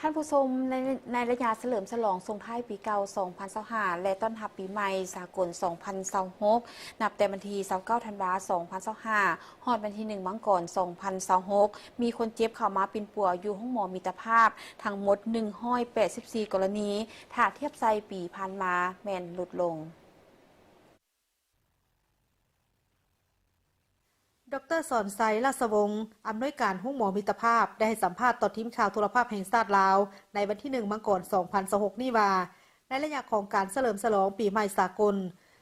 ທ່ານຜູ້ຊົມ, ໃນ ໃນໄລຍະສະເຫຼີມສະຫຼອງສົ່ງທ້າຍປີເກົ່າສອງພັນຊາວຫ້າ ແລະ ຕ້ອນຮັບປີໃໝ່ສາກົນສອງພັນຊາວຫົກ ນັບແຕ່ວັນທີຊາວເກົ້າທັນວາສອງພັນຊາວຫ້າ ຮອດວັນທີໜຶ່ງມັງກອນສອງພັນຊາວຫົກ ມີຄົນເຈັບເຂົ້າມາປິ່ນປົວຢູ່ໂຮງໝໍມິດຕະພາບທັງໝົດໜຶ່ງຮ້ອຍແປດສິບສີ່ກໍລະນີ, ຖ້າທຽບໃສ່ປີຜ່ານມາແມ່ນຫຼຸດລົງ. ດອກເຕີ ສອນໄຊ ລາຊະວົງ ອຳນວຍການໂຮງໝໍມິດຕະພາບ ໄດ້ໃຫ້ສຳພາດຕໍ່ທີມຂ່າວໂທລະພາບແຫ່ງຊາດລາວ ໃນວັນທີໜຶ່ງມັງກອນສອງພັນຊາວຫົກນີ້ວ່າ ໃນໄລຍະຂອງການສະເຫຼີມສະຫຼອງປີໃໝ່ສາກົນ,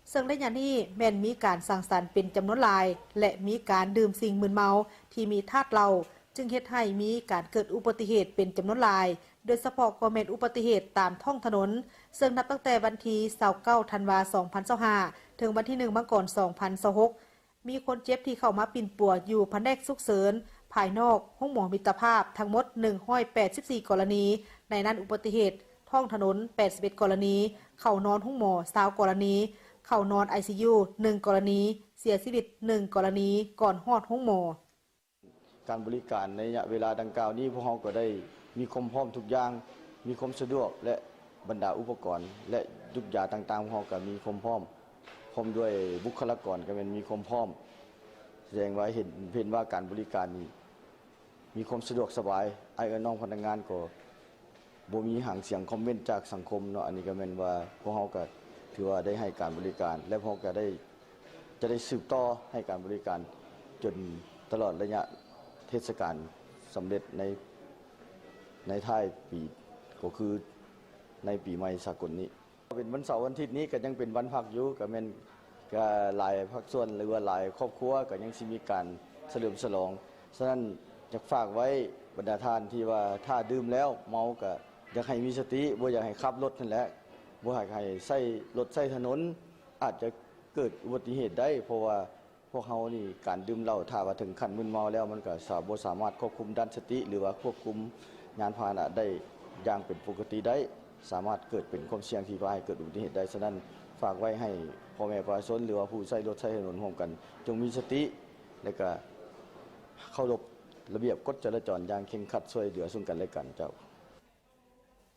ເຊິ່ງໄລຍະນີ້ແມ່ນມີການສັງສັນເປັນຈຳນວນຫຼາຍ ແລະ ມີການດື່ມສິ່ງມຶນເມົາທີ່ມີທາດເຫຼົ້າ, ຈຶ່ງເຮັດໃຫ້ມີການເກີດອຸບັດຕິເຫດເປັນຈຳນວນຫຼາຍ, ໂດຍສະເພາະກໍແມ່ນອຸບັດຕິເຫດຕາມທ້ອງຖະໜົນ, ເຊິ່ງນັບຕັ້ງແຕ່ວັນທີຊາວເກົ້າທັນວາສອງພັນຊາວຫ້າ ເຖິງວັນທີໜຶ່ງມັງກອນສອງພັນຊາວຫົກ ມີຄົນເຈັບທີ່ເຂົ້າມາປິ່ນປົວຢູ່ພະແນກສຸກເສີນພາຍນອກໂຮງໝໍມິດຕະພາບທັງໝົດໜຶ່ງຮ້ອຍແປດສິບສີ່ກໍລະນີ, ໃນນັ້ນອຸບັດຕິເຫດທ້ອງຖະໜົນແປດສິບເອັດກໍລະນີ, ເຂົ້ານອນໂຮງໝໍຊາວກໍລະນີ, ເຂົ້ານອນໄອຊີຢູໜຶ່ງກໍລະນີ, ເສຍຊີວິດໜຶ່ງກໍລະນີກ່ອນຮອດໂຮງໝໍ. ການບໍລິການໃນໄລຍະເວລາດັ່ງກ່າວນີ້ ພວກເຮົາກໍໄດ້ມີຄວາມພ້ອມທຸກຢ່າງ, ມີຄວາມສະດວກ ແລະ ບັນດາອຸປະກອນ ແລະ ຢຸກຢາຕ່າງໆ ພວກເຮົາກໍມີຄວາມພ້ອມ, ພ້ອມດ້ວຍບຸກຄະລາກອນກໍແມ່ນມີຄວາມພ້ອມ, ສະແດງວ່າເຫັນ, ເຫັນວ່າການບໍລິການນີ້ມີຄວາມສະດວກສະບາຍ, ອ້າຍເອື້ອຍນ້ອງພະນັກງານກໍ ບໍ່ມີຫາງສຽງຄອມເມັນຈາກສັງຄົມເນາະ, ອັນນີ້ກໍແມ່ນວ່າພວກເຮົາກໍຖືວ່າໄດ້ໃຫ້ການບໍລິການ ແລະ ພວກເຮົາກໍໄດ້ ຈະໄດ້ສືບຕໍ່ໃຫ້ການບໍລິການຈົນຕະຫຼອດໄລຍະເທດສະການສຳເລັດໃນ, ໃນທ້າຍປີ ກໍຄືໃນປີໃໝ່ສາກົນນີ້. ເປັນວັນເສົາວັນອາທິດນີ້ກໍຍັງເປັນວັນພັກຢູ່, ກໍແມ່ນ ກໍຫຼາຍພາກສ່ວນ ຫຼືວ່າຫຼາຍຄອບຄົວກໍຍັງຊິມີການສະເຫຼີມສະຫຼອງ. ສະນັ້ນ ຢາກຝາກໄວ້ບັນດາທ່ານທີ່ວ່າຖ້າດື່ມແລ້ວເມົາກໍຢາກໃຫ້ມີສະຕິ, ບໍ່ຢາກໃຫ້ຂັບລົດຫັ້ນແຫຼະ, ບໍ່ຢາກໃຫ້ໃຊ້ລົດໃຊ້ຖະໜົນ, ອາດຈະເກີດອຸບັດຕິເຫດໄດ້, ເພາະວ່າພວກເຮົານີ້ ການດື່ມເຫຼົ້າ ຖ້າວ່າເຖິງຂັ້ນມຶນເມົາແລ້ວ ມັນກໍສາ, ບໍ່ສາມາດຄວບຄຸມດ້ານສະຕິ ຫຼືວ່າຄວບຄຸມຍານພາຫະນະໄດ້ຢ່າງເປັນປົກກະຕິໄດ້. ສາມາດເກີດເປັນຄວາມສ່ຽງທີ່ວ່າໃຫ້ເກີດອຸບັດຕິເຫດໄດ້. ສະນັ້ນ ຝາກໄວ້ໃຫ້ພໍ່ແມ່ປະຊາຊົນ ຫຼືວ່າຜູ້ໃຊ້ລົດໃຊ້ຖະໜົນຮ່ວມກັນ ຈົ່ງມີສະຕິ ແລະ ກະເຄົາລົບລະບຽບກົດຈະລາຈອນຢ່າງເຄັ່ງຄັດ, ຊ່ວຍເຫຼືອຊຶ່ງກັນແລະກັນ. ເຈົ້າ.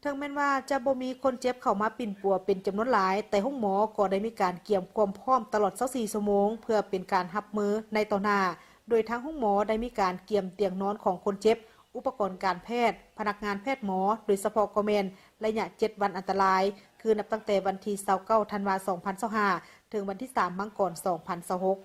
ເຖິງແມ່ນວ່າຈະບໍ່ມີຄົນເຈັບເຂົ້າມາປິ່ນປົວເປັນຈຳນວນຫຼາຍ, ແຕ່ໂຮງໝໍກໍໄດ້ມີການກຽມຄວາມພ້ອມຕະຫຼອດຊາວສີ່ຊົ່ວໂມງ ເພື່ອເປັນການຮັບມືໃນຕໍ່ໜ້າ, ໂດຍທາງໂຮງໝໍໄດ້ມີການກຽມຕຽງນອນຂອງຄົນເຈັບ, ອຸປະກອນການແພດ, ພະນັກງານແພດໝໍ, ໂດຍສະເພາະກໍແມ່ນໄລຍະເຈັດວັນອັນຕະລາຍ, ຄືນັບຕັ້ງແຕ່ວັນທີຊາວເກົ້າທັນວາສອງພັນຊາວຫ້າ ເຖິງວັນທີສາມມັງກອນສອງພັນຊາວຫົກ.